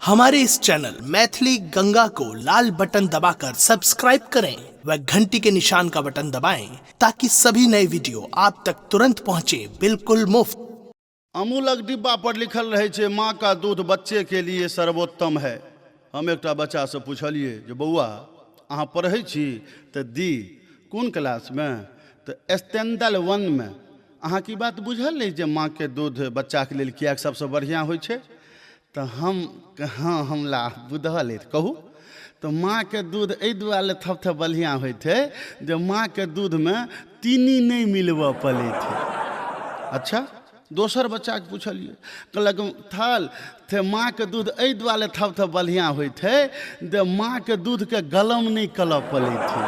हमारे इस चैनल मैथिली गंगा को लाल बटन दबाकर सब्सक्राइब करें व घंटी के निशान का बटन दबाएं ताकि सभी नए वीडियो आप तक तुरंत पहुंचे बिल्कुल मुफ्त। अमूलक डिब्बा पर लिखल रहै छै, माँ का दूध बच्चे के लिए सर्वोत्तम है। हम एकटा बच्चासँ पुछलियै जे बौआ, अहाँ पढ़ै छी? तऽ दी। कोन क्लासमे? तऽ स्टैंडर्ड वनमे। अहाँके ई बात बुझल अछि जे माँके दूध बच्चाके लेल किएक सबसँ बढ़िआँ होइ छै? तऽ हम, हँ, हमरा बुझल अछि। कहू तऽ। माँके दूध एहि दुआरे थप बढ़िआँ होइत छै जे माँके दूधमे चीनी नहि मिलबऽ पड़ै छै। अच्छा, दोसर बच्चाके पुछलियै, कहलक थल थे माँके दूध एहि दुआरे थप थप बढ़िआँ होइत छै जे माँके दूधके गलम नहि करऽ पड़ै छै।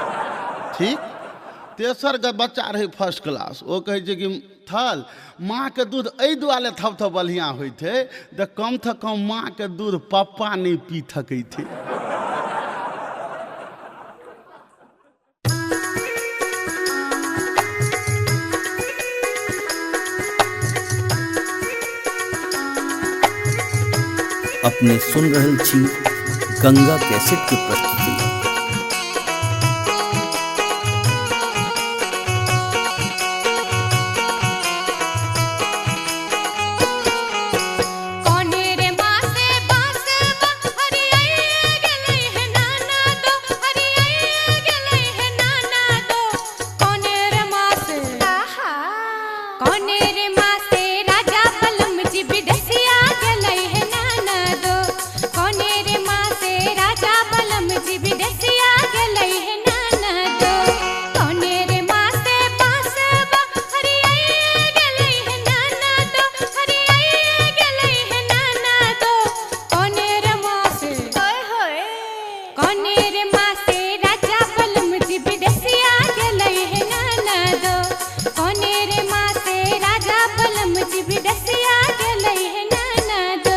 ठीक। तेसर बच्चा रहै फर्स्ट क्लास, ओ कहै छै कि थल माँके दूध एहि दुआरे थप थप बढ़िआँ होइत छै जे कमसँ कम माँके दूध पप्पा नहि पी थकै छै। अपने सुन रहल छी गंगा कैसेट के प्रस्तुति। कोने रे मासे बासबा हरियाई गेलै हे नाना दो, हरियाई गेलै हे नाना दो। कोने रे मासे, आहा, कोने रे मासे राजा बलम जी विदेसिया गेलै हे नाना दो। कोने रे मासे राजा बलम जी विदेसिया गेलै हे नाना दो। कोने रे मासे बासबा हरियाई गेलै हे नाना दो, हरियाई गेलै हे नाना दो। कोने रे मासे, ओए होए, कोने रे मासे राजा बलम जी विदेसिया गेलै हे नाना दो। कोने रे मासे राजा बलम जी विदेसिया गेलै हे नाना दो।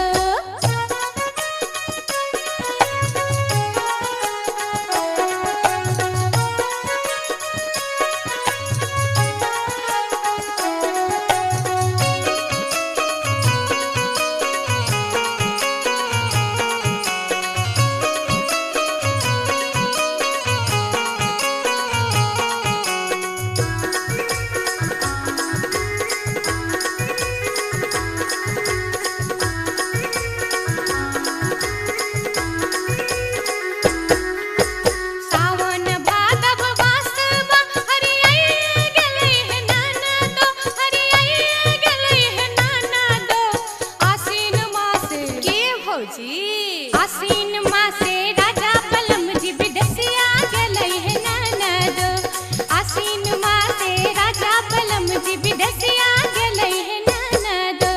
सावन भादव बासबा हरियाई गेलै हे नाना दो, हरियाई गेलै हे नाना दो। आसिन मासे के भौजी, आसिन मासे राजा बलम जी विदेसिया गेलै हे नाना दो। आसिन मासे राजा बलम जी विदेसिया गेलै हे नाना दो।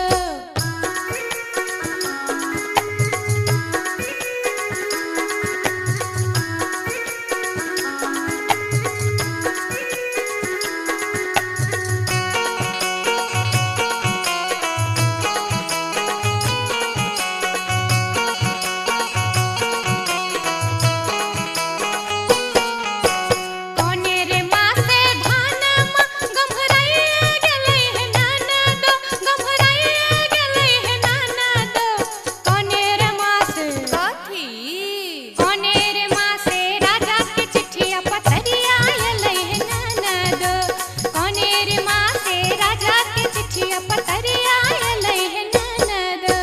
कोने रे मासे धानमा गम्हराई गेलै हे नाना दो, गम्हराई गेलै हे नाना दो। कोने रे मासे कथी, कोने रे मासे राजा के चिट्ठिया पतरिया एलै हे नाना दो। कोने रे मासे राजा के चिट्ठिया पतरिया एलै हे नाना दो।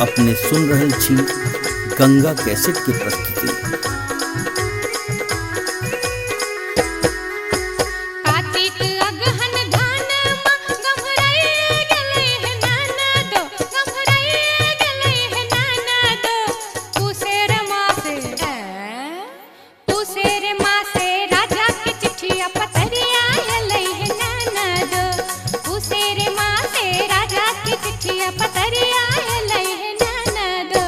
अपने सुन रहल छी गंगा कैसेट के प्रस्तुति। कार्तिक अगहन धानमा गम्हराई गेलै हे नाना दो, गम्हराई गेलै हे नाना दो। कुसेर मासे, कुसेर मासे राजा के चिट्ठिया पतरिया एलै हे नाना दो। कुसेर मासे राजा के चिट्ठिया पतरिया एलै हे नाना दो।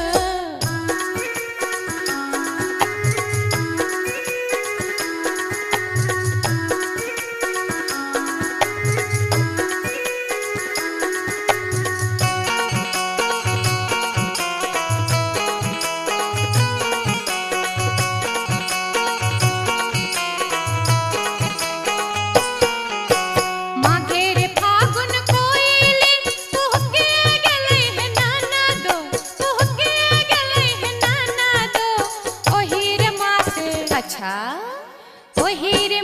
अच्छा, ओही रे।